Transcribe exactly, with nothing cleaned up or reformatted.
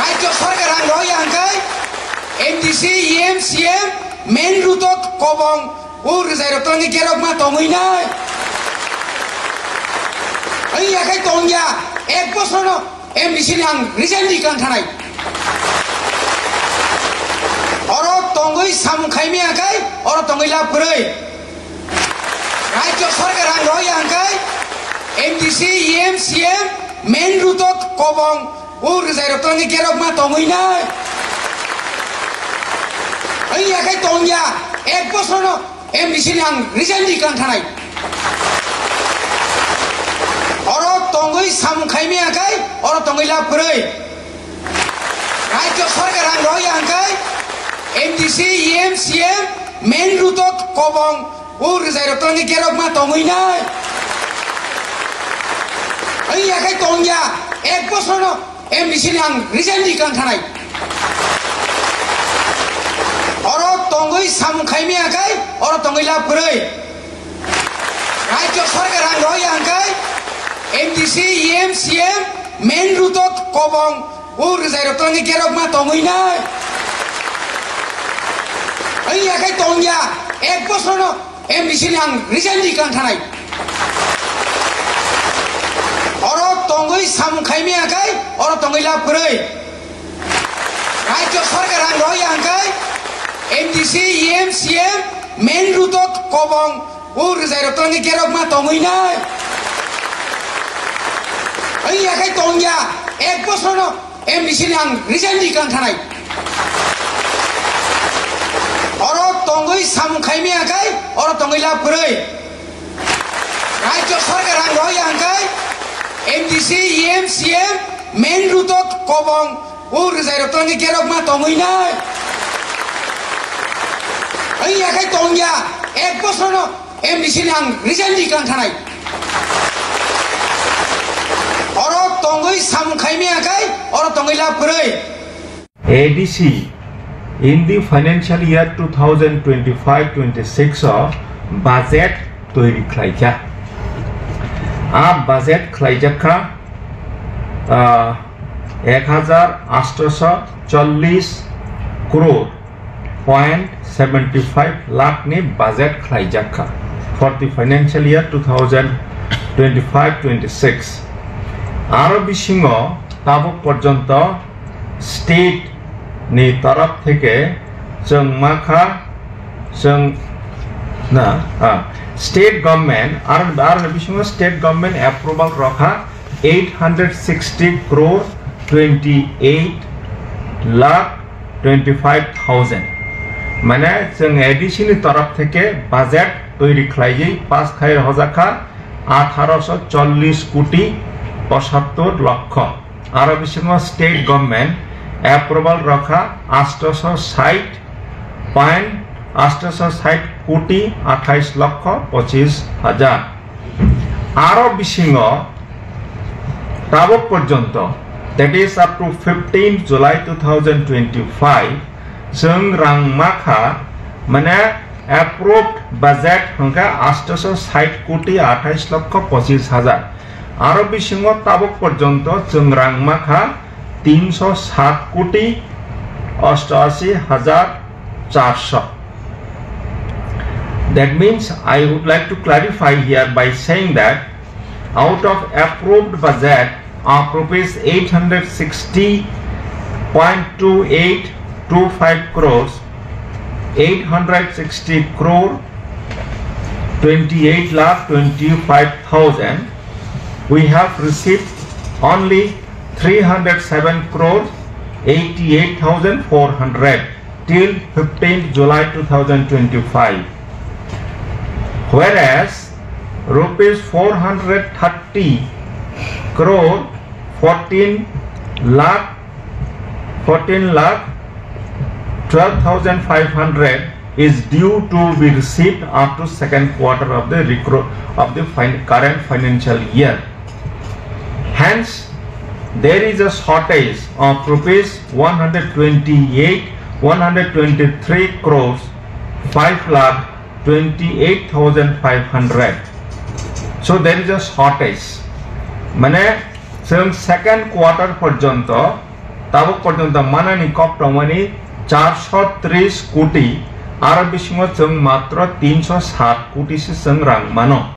Rajya sarkar ang roi ang kai M D C, E M, C M, main road o kobong o rijai rok tangni kerok ma tongwi nai. Ang ya kai tong ya, ek bosor no M D C ni ang resign di kang thanai. Oro tongwi samung khaimi ang kai, oro tongwi lab kwrwi. Rajya sarkar ang roi ang kai M D C, E M, C M, main road o kobong o rijai rok tangni kerok ma tongwi nai. Ang ya kai tong ya, ek bosor no M D C ni ang resign di kang thanai. Oro tongwi samung khaimi ang kai, oro tongwi lab kwrwi. Rajya sarkar ang roi ang kai M D C, E M, C M, main road o kobong o rijai rok tangni kerok ma tongwi nai. Ang ya kai tong ya, ek bosor no M D C ni ang resign di kang thanai. Oro tongwi samung khaimi ang kai, oro tongwi lab kwrwi. Rajya sarkar ang roi ang kai M D C, E M, C M, main road o kobong o rijai rok tangni kerok ma tongwi nai. Ang ya kai tong ya, ek bosor no M D C ni ang resign di kang thanai. Oro tongwi samung khaimi ang kai, oro tongwi lab kwrwi. Rajya sarkar ang roi ang kai M D C, E M, C M, main road o kobong o rijai rok tangni kerok ma tongwi nai. Ang ya kai tong ya, ek bosor no M D C ni ang resign di kang thanai. Oro tongwi samung khaimi ang kai, oro tongwi lab kwrwi. Rajya sarkar ang roi ang kai M D C, E M, C M, main road o kobong o rijai rok tangni kerok ma tongwi nai. Ang ya kai tong ya, ek bosor no M D C ni ang resign di kang thanai. Oro tongwi samung khaimi ang kai, oro tongwi lab kwrwi. A D C in the financial year two thousand twenty-five twenty-six o budget toiri khlaikha. A budget khlaijakha, ah, ek hajar atsho chollish crore point seventy five lakh ni budget khlaijakha for the financial year two thousand twenty-five twenty-six. Aro bisingo tabuk porjonto state ni torop theke chwng makha, chwng na, ah, state government, ar, ar bisingo state government approval rokha eight hundred sixty crore twenty-eight lakh twenty-five thousand. Mane chwng A D C ni torop theke budget toiri khlaiwi pass khai rokha atharo sho chollish koti pochattor lokho. Aro bisingo state government approval rokha atsho sait point, atsho sait koti athais lokho pochis hajar. Aro bisingo tabuk porjonto, that is up to fifteenth July two thousand twenty-five, chwng rang makha, mane approved budget hwnkhe atsho sait koti athais lokho pochis hajar. Aro bisingo tabuk porjonto chwng rang makha tinsho sat koti ostashi hajar charsho. That means, I would like to clarify here by saying that out of approved budget of rupees eight hundred sixty point two eight two five crores, eight hundred sixty crore twenty-eight lakh twenty-five thousand, we have received only three hundred seven crore eighty-eight thousand four hundred till fifteenth July two thousand twenty-five. Whereas rupees four hundred thirty crore fourteen lakh, fourteen lakh twelve thousand five hundred is due to be received up to second quarter of the recro-, of the fin-, current financial year. Hence, there is a shortage of rupees one hundred twenty-eight, one hundred twenty-three crores, five lakh twenty-eight thousand five hundred. So there is a shortage. Mane, chwng second quarter porjonto Tabuk porjonto manani kok tongmani charso tris koti, aro bisingo chwng matro tinso sat koti se chwng rang mano.